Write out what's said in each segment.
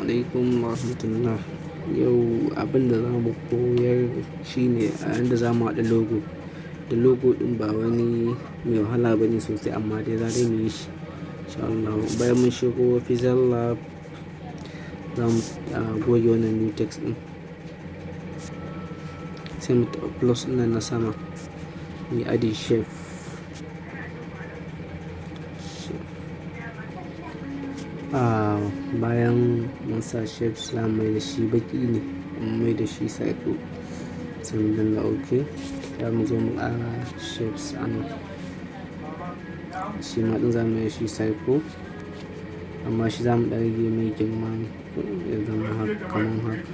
Assalamu alaikum warahmatullah. Yau abin da za mu koyar shine a yanda za mu haɗa logo. Da logo ɗin ba wani mai wahala bane sosai, amma dai za dai mu yi shi insha Allah. Bayan mun shigo Pixel Lab, za mu goge wannan new text ɗin. Sai mu taɓa plus ɗin nan na sama, mu yi adding shape. Shape. Bayan mun sa shapes, za mu mai da shi baƙi ne, mun mai da shi circle. Sai mu danna OK. Za mu zo mu ƙara shapes a nan. Shi ma ɗin za mu mai da shi circle, amma shi za mu ɗan rage mai girma ne ya zama haka kamar haka.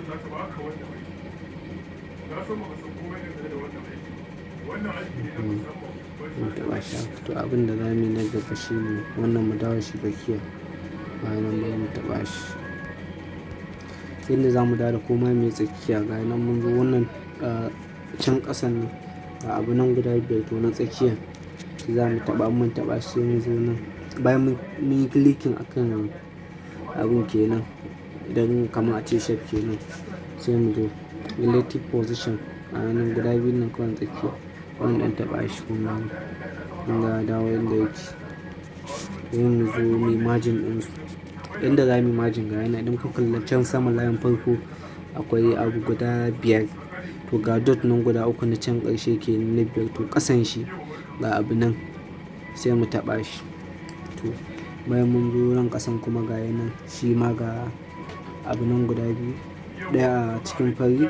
Mun taɓa shi haka. To, abin da za mu yi na gaba shine wannan, mu dawo shi tsakiya. Bayan nan bari mu taɓa shi. Yanda za mu dawo da komai mai tsakiya, ga nan mun zo wannan can ƙasan nan, ga abu nan guda biyar, to na tsakiya shi za mu taɓa. Mun taɓa shi, sai mu zo nan. Bayan mun yi clicking akan abun kenan, idan kamar a ce shape kenan, sai mu zo relative position, a nan guda biyun nan kawai tsakiya. Wannan ɗan taɓa shi kuma mun ga ya dawo yanda yake. Sai mu zo muyi merging ɗinsu. Yanda za muyi merging, ga yana idan kun kalla can sama, layin farko akwai abu guda biyar. To, ga dot nan guda uku na can ƙarshe kenan na biyar, to ƙasan shi ga abu nan, sai mu taɓa shi. To, bayan mun zo nan ƙasan kuma, ga nan shi ma ga abu nan guda biyu, ɗaya a cikin fari,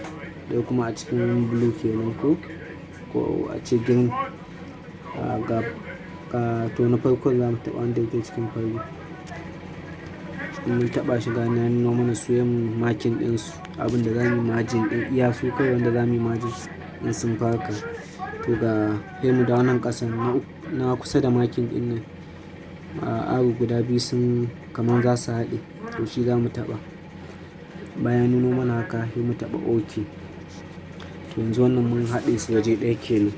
ɗaya kuma a cikin blue kenan, ko a ce green. Ga, ga to na farkon za mu taɓa, wanda yake cikin fari. Mun taɓa shi, ga nan ya nuno mana su, yin marking ɗinsu. Abin da za mu yi merging ɗin, iya su kawai wanda za mu yi merging in sun fi haka. To, ga sai mu dawo nan ƙasan na kusa da marking ɗin nan. Arrow guda biyu sun kamar za su haɗe, to shi za mu taɓa. Bayan ya nuno mana haka, sai mu taɓa OK. To, yanzu wannan mun haɗe su waje ɗaya kenan.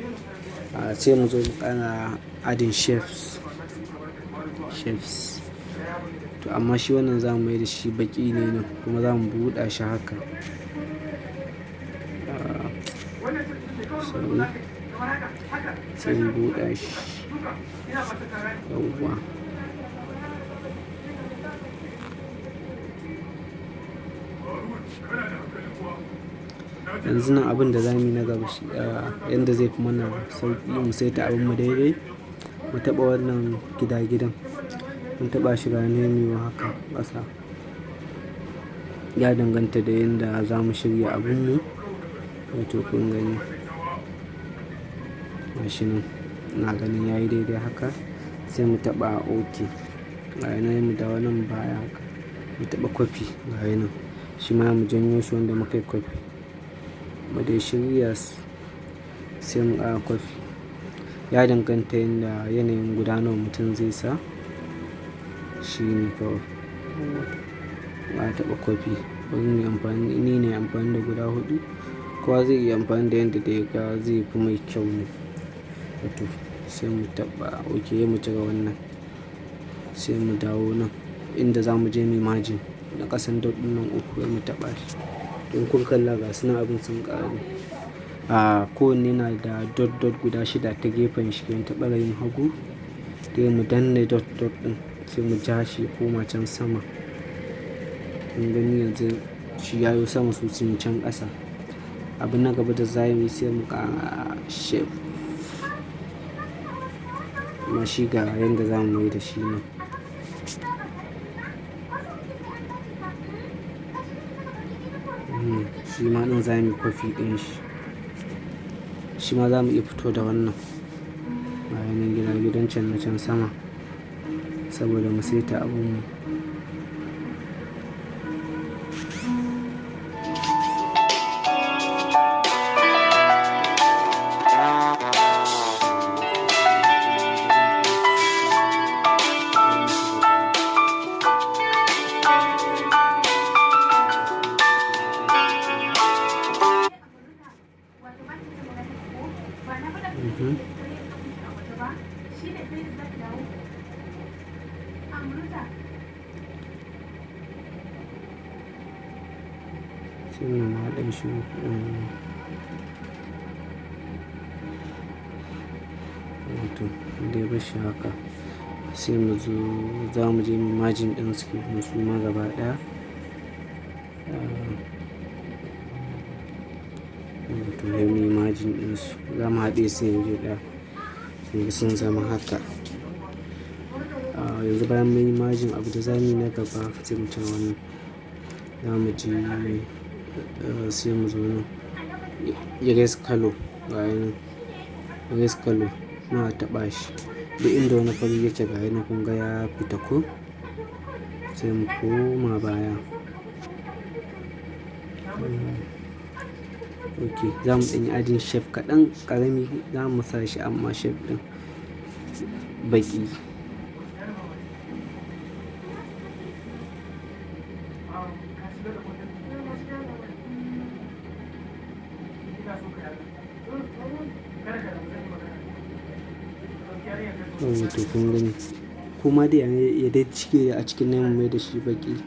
Sai mu zo mu ƙara adding shapes. Shapes. To, amma shi wannan za mu mai da shi baƙi ne nan, kuma za mu buɗa shi haka. Sorry. Sai mu buɗa shi. Yauwa. Yanzu nan abin da za mu yi na gaba shi, yanda zai fi mana sauƙi mu saita abin mu daidai, mu taɓa wannan gida gidan. Mun taɓa shi, ga nan muyi haka ƙasa. Ya danganta da yanda za mu shirya abun mu. Wato kun gani. Gashi nan. Ina ganin yayi daidai haka. Sai mu taɓa OK. Ga nan mu dawo nan baya haka. Mu taɓa copy, ga nan. Shi ma mu janyo shi wanda muka yi copy. Mu dai shirya su, sai mu ƙara copy. Ya danganta yanda yanayin guda nawa mutum zai sa. Shi ne kawai. Na taɓa copy. Bari muyi amfani, ni ne amfani da guda huɗu. Kowa zai iya amfani da yanda da ya ga zai fi mai kyau ne. Wato sai mu taɓa OK, mu cire wannan. Sai mu dawo nan inda za mu je muyi merging na ƙasan dot ɗin nan uku, sai mu taɓa shi. In kun kalla, ga su nan abin sun ƙaru. Kowanne na da dot dot guda shida ta gefen shi kenan, ta ɓarayin hagu. Sai mu danne dot dot ɗin, sai mu ja shi ya koma can sama. Kun gani, yanzu shi ya yo sama, su sun yi can ƙasa. Abin na gaba da za mu yi, sai mu ƙara shape. Amma shi ga yanda za mu mai da shi nan. Shi ma ɗin za muyi copy ɗin shi. Shi ma za mu iya fito da wannan. Bayan nan gida gidan can na can sama, saboda mu saita abun mu. Sai mu haɗa shi. Wato dai bashi haka. Sai mu zo za mu je mu merging ɗin su kenan su ma gaba ɗaya. Wato sai muyi merging ɗin su. Za mu haɗe su waje ɗaya. Yanzu sun zama haka. Yanzu bayan mun yi merging, abu da zamuyi na gaba sai mu cire wannan. Za mu je sai mu zo nan. Erase color, ga yanan. Erase color muna taɓa shi. Duk inda wani fari yake, ga yanan, kun ga ya fita ko? Sai mu koma baya. Ok, za mu ɗan yi adding shape kaɗan ƙarami, za mu sa shi amma shape ɗin baƙi. Yauwa to kun gani. Kuma dai ya dai cike a cikin nan, mu mai da shi baƙi.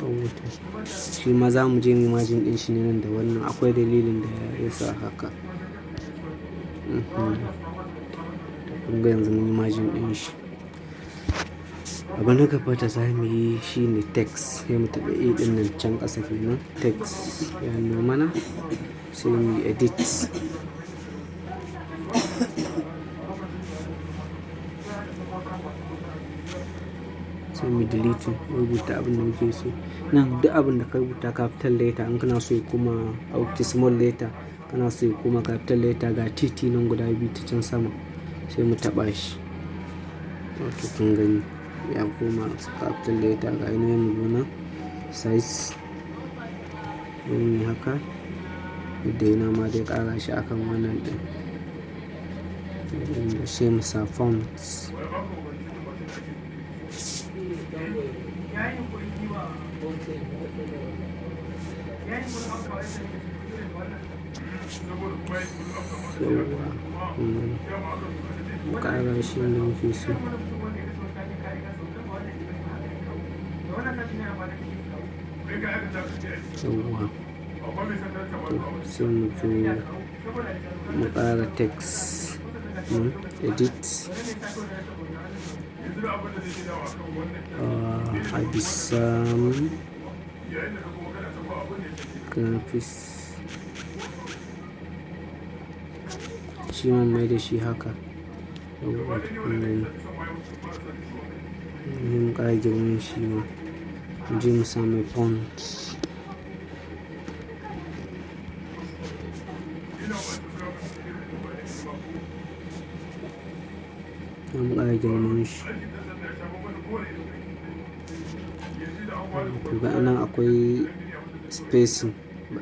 Yauwa to. Shi ma za mu je muyi merging ɗin shi ne nan da wannan. Akwai dalilin da ya sa haka. Kun ga yanzu mun yi merging ɗin shi. Abu na gaba da za mu yi shi ne text. Sai mu taɓa A ɗin nan can ƙasa kenan. Text ya nuno mana. Sai muyi edit. Sai mu delete, rubuta abin da muke so. Nan duk abin da ka rubuta capital letter, in kana so ya koma, okay, small letter, kana so ya koma capital letter, ga TT nan guda biyu ta can sama. Sai mu taɓa shi. Wato kun gani ya koma capital letter. Ga yanayin mu zo nan size. Sai muyi haka. Yadda yana ma dai ƙara shi akan wannan ɗin. Sai mu sa fonts. Yauwa, kun gani. Mu ƙara shi yanda muke so. Yauwa. To sai mu zo mu ƙara text. Edit. Abisam Graphics. Shi ma mai da shi haka. Yauwa to kun gani. Sai mu ƙara girman shi ma. Mu je mu sa mai font. Mu ƙara girman shi. To ga nan akwai spacing.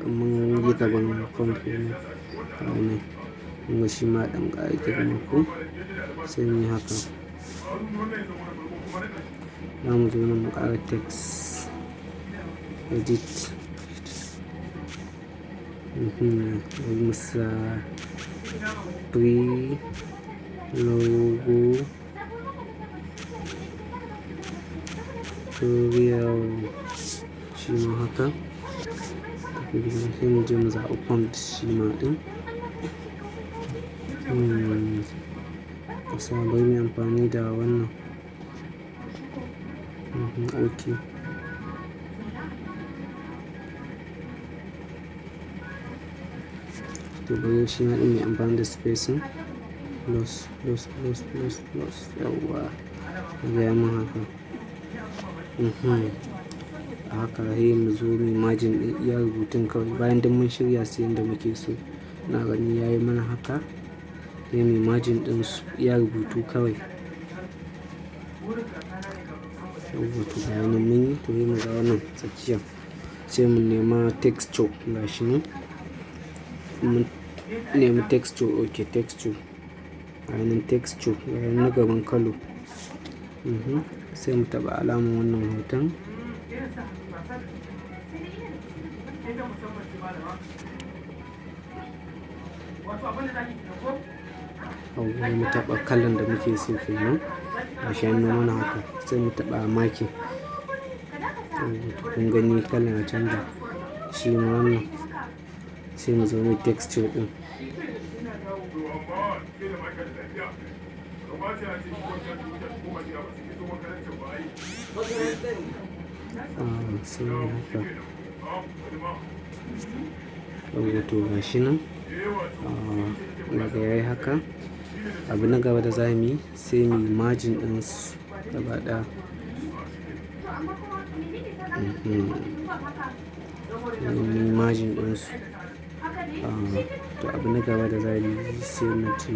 Mun yi gaban font kenan. Ga nan. Kun ga shi ma ɗan ƙara girma ko? Sai muyi haka. Za mu zo nan mu ƙara text. Edit. Bari mu sa pre logo tutorial, shi ma haka. Sai mu je mu zaɓi font shi ma ɗin. Kasa bari muyi amfani da wannan. Okay. To bari shi ma ɗin muyi amfani da spacing. Plus, plus, plus, plus, plus. Yauwa. Kaga ya mun haka. Haka sai mu zo muyi merging ɗin iya rubutun kawai. Bayan duk mun shirya su yanda muke so. Ina gani yayi mana haka. Sai muyi merging ɗin su iya rubutu kawai. Yauwa to ga yanan mun yi. To sai mu ga wannan tsakiyan. Sai mu nema texture, gashi nan. Mun nemi texture, okay, texture. Ga yanan texture, ga yanan na gaban color. Sai mu taɓa alamar wannan hoton. Yauwa mu taɓa kalan da muke so kenan. Gashi ya nuno mana haka. Sai mu taɓa marking. Yauwa to kun gani kalan ya canja. Shi ma wannan sai mu zo mu texture ɗin. Sai mu haka. Yauwa, to gashi nan. Daga yayi haka. Abu na gaba da za mu yi, sai mu yi merging ɗin su gaba ɗaya. Mu yi merging ɗin su. To abu na gaba da za mu yi, sai mu ce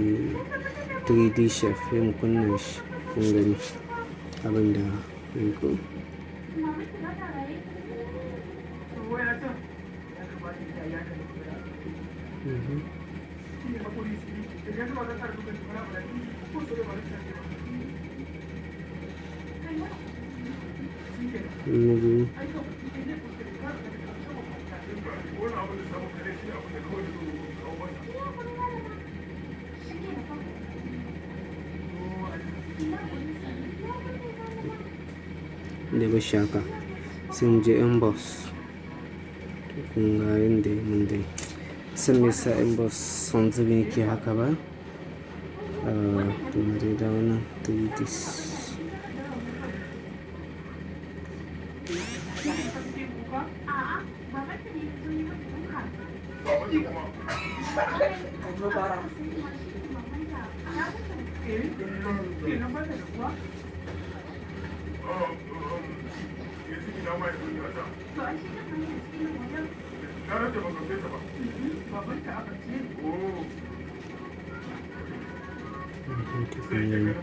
3D shape, sai mu kunna shi. Kun gani abin da yayi ko? Na biyu. Da bashi haka. Sai mu je emboss. To kun ga yanda yayi mun dai. San me yasa emboss son zubin yake haka ba? To mu dai dawo nan 3D. To kun gani.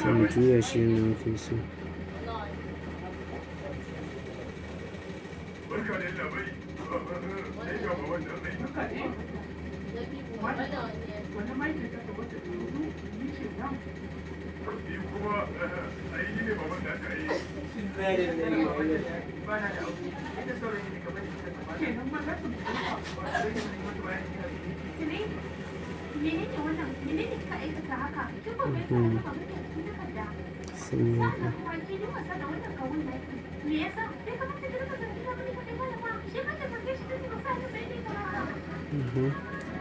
Sai mu juya shi yanda muke so. Sai mu haka.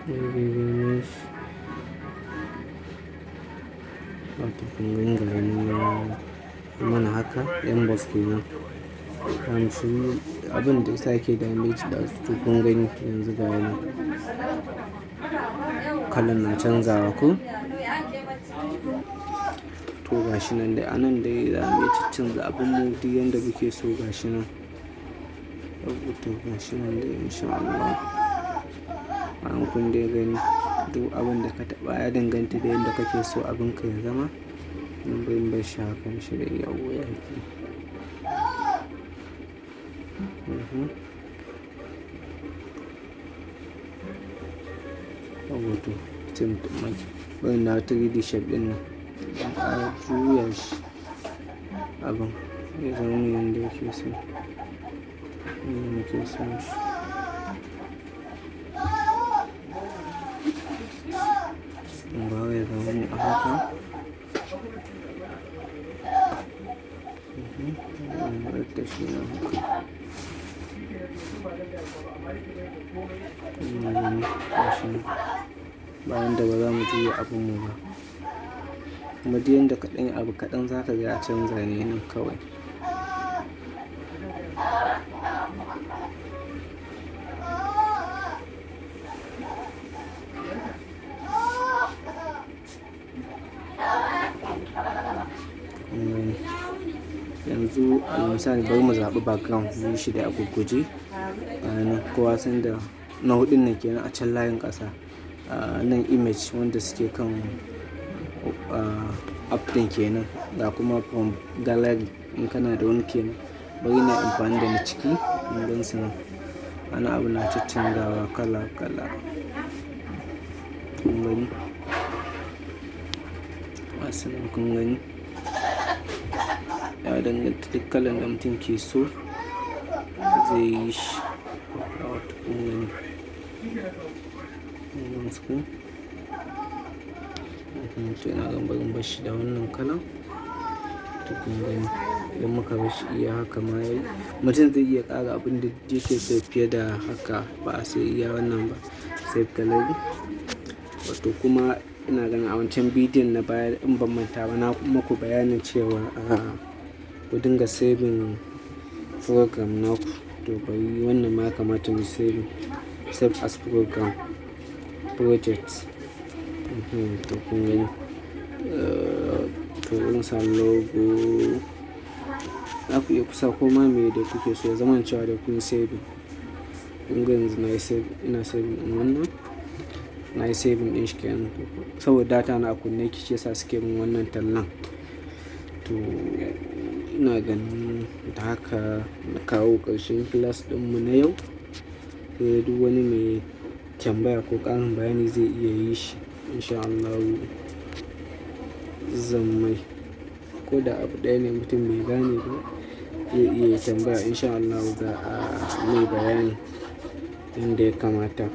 Mu shi. Wato kun gani ga nan ya mana haka, emboss kenan. Shi abin da yasa yake damage ɗazu, to kun gani yanzu ga nan. Kalan na canzawa ko? To gashi nan dai, anan dai za mu iya caccanza abin mu duk yanda muke so, gashi nan. Yauwa, to gashi nan dai in sha Allah. Bayan kun dai gani, duk abin da ka taɓa ya danganta da yanda kake so abin ka ya zama. Nan bari in bar shi hakan shi dai, yauwa yafi. Yauwa, to sai mu taɓa mai. Bari in dawo 3D shape ɗin nan. In ƙara juya shi abin ya zama yanda yake so. Yanda muke son shi. In ba ya zama mu a haka. Mayar da shi nan haka. Kun gani gashi nan. Bayan da ba za mu juya abin mu ba. Kuma duk yanda ka ɗan yi abu kaɗan, za ka ga ya canza ne nan kawai. Kun gani. Yanzu alal misali, bari mu zaɓi background mu yi shi dai a gurguje. Nan kowa san da na huɗun nan kenan a can layin ƙasa. Nan image wanda suke kan app ɗin kenan, ga kuma from gallery in kana da wani kenan. Bari na yi amfani da na ciki in gan su nan. Wani abu na caccanzawa kala kala. Kun gani? Gasu nan, kun gani? Ya danganta, duk kalan da mutum ke so zai yi shi. Wato kun gani. Kun gan su ko? To, ina ganin bari in barshi da wannan kalan. To, kun gani, idan muka barshi iya haka ma yayi. Mutum zai iya ƙara abin da yake so fiye da haka, ba sai iya wannan ba. Save gallery. Wato kuma ina ganin a wancan bidiyon na baya, in ban manta ba, na muku bayanin cewa ku dinga saving program naku. To, bari wannan ma ya kamata mu saving, save as program project. To, kun gani. To, in sa logo, za ku iya kusa koma me da kuke so, ya zamana cewa da kun saving. Kun ga yanzu na yi save, ina saving ɗin wannan. Na yi saving ɗin shi kenan. Saboda data na a kunne yake, shi yasa suke min wannan tallan. To, ina ganin da haka na kawo ƙarshen class ɗinmu na yau. Sai duk wani mai tambaya ko ƙarin bayani zai iya yi shi, in sha Allahu zan mai. Ko da abu ɗaya ne mutum bai gane ba, zai iya tambaya, in sha Allahu za a mai bayani yanda ya kamata.